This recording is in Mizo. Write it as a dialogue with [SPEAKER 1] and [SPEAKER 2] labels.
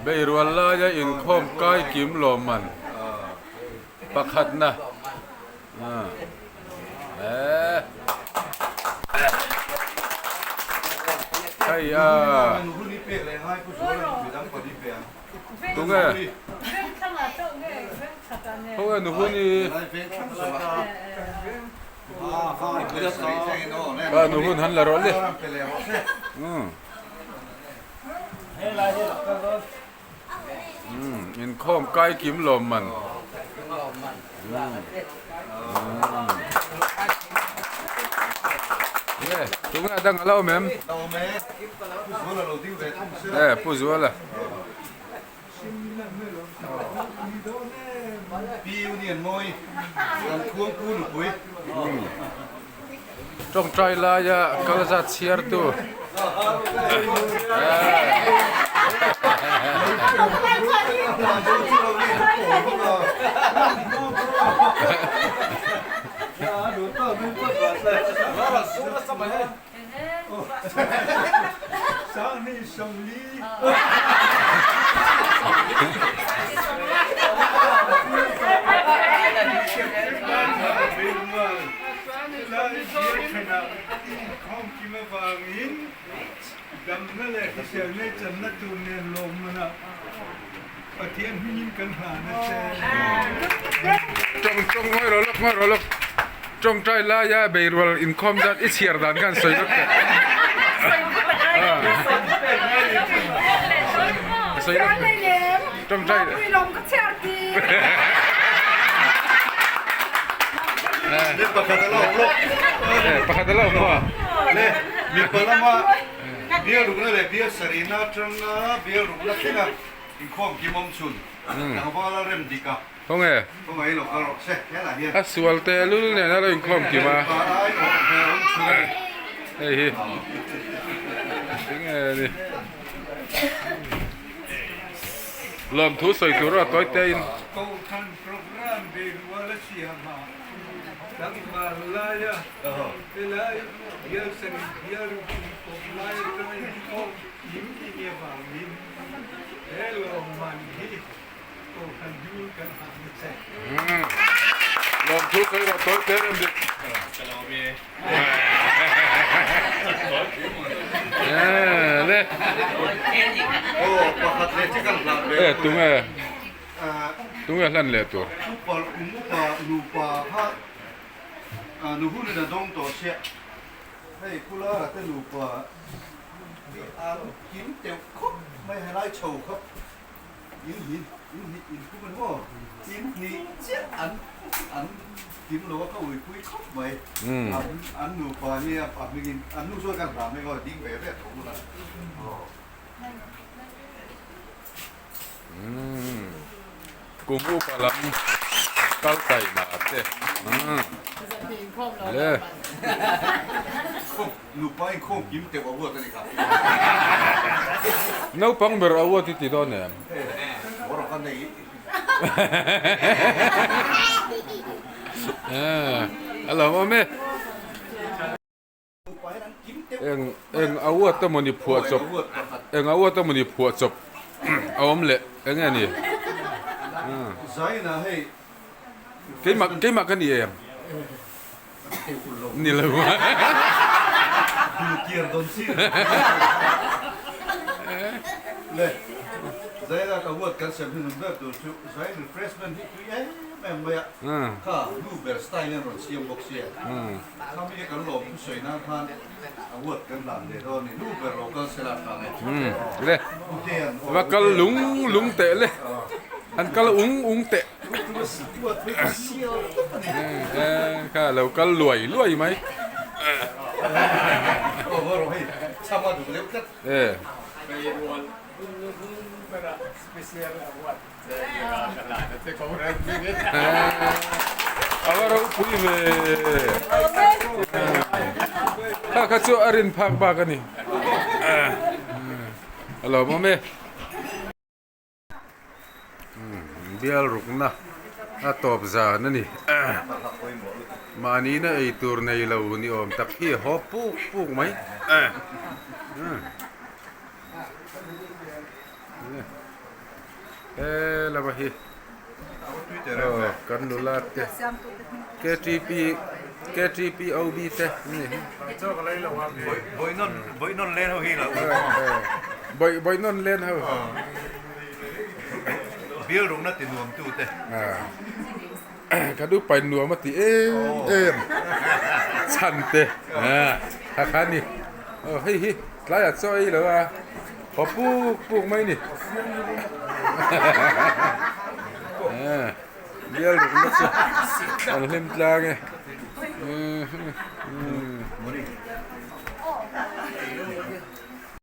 [SPEAKER 1] Beirual laia inkhawm kai kim lawmman pakhatna hei a tunge khawnge nuhuni A nu hun han la rawh le. Inkhawm kai kim lawm man. Nge tunge dang a lo awm em? E Pu Zuala. Tawngtai laia kal zat chhiar tu. Tawngtai laia beirual inkhawm zat i chhiar dan khan sawi vek teh. Sawi vek teh. Tawngtai. Pakhat a lo awm maw?
[SPEAKER 2] Mipa lama bial rukna leh bial sarihna atanga bial rukna thlenga inkhawm kim awm chhun tlangval a rem dik a.
[SPEAKER 1] Khawnge? A sual teh lul nen a lo inkhawm kim a. Hei hi enge ni? Lawmthu sawi tur a tawi te in. Lawmthu sawi rawh tawi te rem dik. Le. E tunge tunge hlan leh tur.
[SPEAKER 2] Upa upa nupa kha nuhun in a dawng tawh chiah hei Pulara te nupa hi an kim teuh khawp mai helai chho kha In hi in hi in khum ani maw? In hnih chiah an an kim lo a ka uipui khawp mai. An an nupa hi a hmingin an nu chuan kan hlam eng aw ding ve ve tho hmun a.
[SPEAKER 1] Kum upa lam kal tai mah te. Le.
[SPEAKER 2] Nupa inkhawm kim teuh a uat a ni kha.
[SPEAKER 1] Naupang ber a uat i ti dawn em?
[SPEAKER 2] Bawrh ka nei.
[SPEAKER 1] A lo awm e. Eng eng a uat emaw ni phuah chawp eng a uat emaw ni phuah chawp a awm leh eng nge ni? Keimah keimah ka ni em? Ni lo.
[SPEAKER 2] Zairah award kan sem hnunum ber tur chu zai refreshment hi tui em em mai a, kha nu ber style in rawn siam bawk sia. Khami kan lawm thusawi nan khan award kan hlan leh dawn a ni, nu ber lo kal sela tha nge.
[SPEAKER 1] Le, va kal lung lung teh le, an kal ung ung teh. Kha lo kal luai luai mai. E. A va ropui ve. Kha kha chu a rin phak bak a ni. A lawmawm e. Bial rukna a tawp zan a ni. Mahni na ei tur nei lo ni awm tak hi a haw puk puk mai. He lama hi kan nula te KTP KTPOB te an ni hi. Bawih nawn len ho.
[SPEAKER 2] Bial rukna ti nuam tu te.
[SPEAKER 1] Ka duh pai nuam a ti em em chhan te kha kha ni aw hei hi tlaiah chaw ei lo a haw puk puk mai ni bial rukna chu an hlim tlang e.